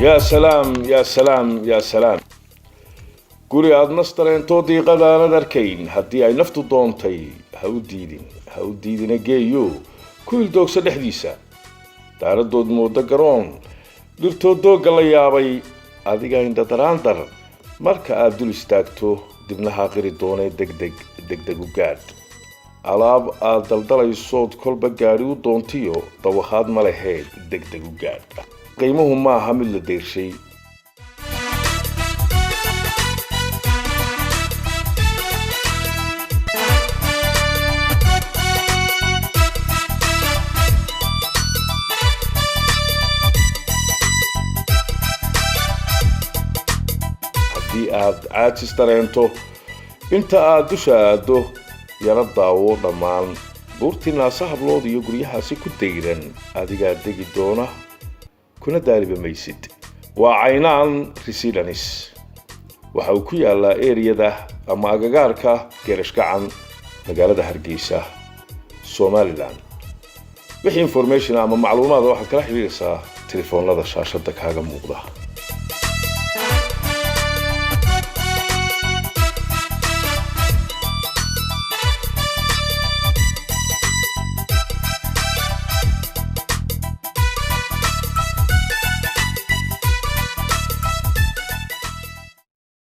Yaa salaam, yaa salaam, yaa salaam! Guri aad nas dareento, diiqadaanad arkayn, haddii ay naftu doontay, ha u diidin, ha u diidina. Geeyo ku ildoogsa dhexdiisa, daaradood moodo garoon, dhirtoo doogga la yaabay, adiga indhadaraandar marka aad dul istaagto, dibna haaqiri doonee degdeg, degdeg u gaadh. Alaab aad daldalaysood kolba gaadhi u doontiyo dawakhaad ma laheed, degdeg u gaadh. Qiimuhu maaha mid la deyrshay. Haddii aad caajis dareento, inta aad dusha aaddo, yaro daawo dhammaan buurtii Naasa Hablood iyo guryahaasi ku dayran, adigaa degi doona, kuna daaliba maysid. Waa Caynaan Residence. Waxa uu ku yaalaa eriyada ama agagaarka Geerash Gacan, magaalada Hargeysa, Somaliland. Wixii information ama macluumaada waxaad kala xidhiidhaysaa telefoonada shaashadda kaaga muuqda.